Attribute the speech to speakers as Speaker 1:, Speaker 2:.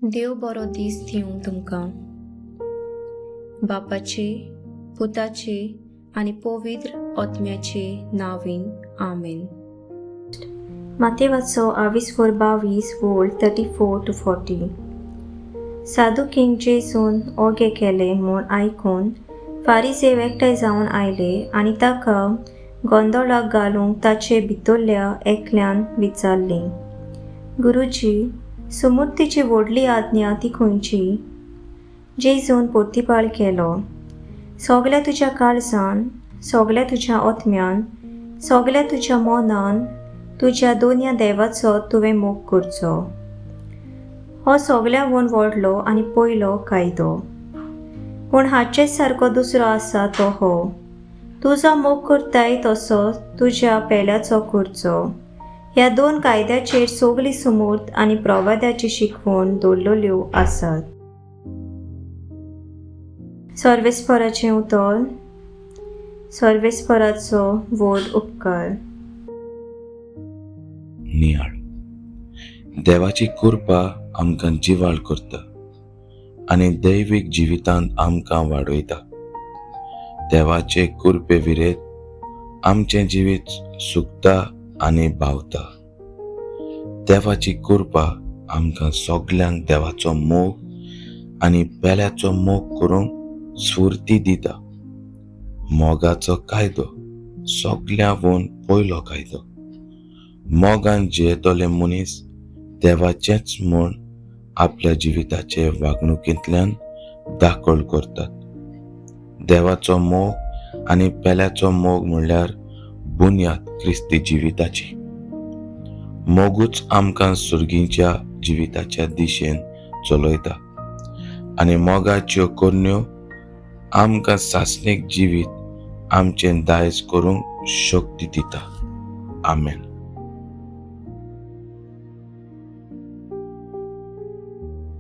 Speaker 1: देव बरो दीस दिवं तुमकां. बापाचे, पुताचे आनी पवित्र आत्म्याचे नांवान, आमेन. मातेवाचो आवीस 22 वोळ 34 to 40. सादुकींक जेजून ओगे केले म्हूण आयकून फारिजेव एकठांय जावन आयले आनी ताका गोंदळाक घालूंक ताचे भितरल्या एकल्यान विचारलें, "गुरुजी, सुमूर्तीची व्हडली आज्ञा ती खंयची?" जेजून प्रतिपाळ केलो, "सगल्या तुज्या काळजान, सगल्या तुज्या आत्म्यान, सगल्या तुज्या मनान तुज्या दोनया देवाचो तुवें मोग करचो. हो सगळ्यांहून व्हडलो आनी पयलो कायदो. पूण हाचेच सारको दुसरो आसा, तो हो: तुजो मोग करताय तसो तुज्या पेल्याचो करचो. ह्या दोन कायद्याचेर सगली सुमूर्त आनी प्रवाद्याची शिकवण दवरलेल्यो आसात." सर्वेस्पराचें उतर. सर्वेस्पराचो व्हड उपकार.
Speaker 2: नियाळ. देवाची कृपा आमकां जिवाळ करता आनी दैवीक जिवितांत आमकां वाडयता. देवाचे कृपे विरेत आमचें जिवीत सुकता आनी भावता. देवाची कृपा आमकां सगल्यांक देवाचो मोग आनी पेल्याचो मोग करूंक स्फूर्ती दिता. मोगाचो कायदो सगल्यांहून पयलो कायदो. मोगान जियेतले मनीस देवाचेच म्हूण आपल्या जिविताचे वागणुकेंतल्यान दाखल करतात. देवाचो मोग आनी पेल्याचो मोग म्हणल्यार बुन्याद क्रिस्ती जिविताची. मोगूच आमकां सुर्गीच्या जिविताच्या दिशेन चलयता आनी मोगाच्यो करण्यो आमकां सासणीक जिवीत आमचें दायज करूंक शक्ती दिता. आमेन.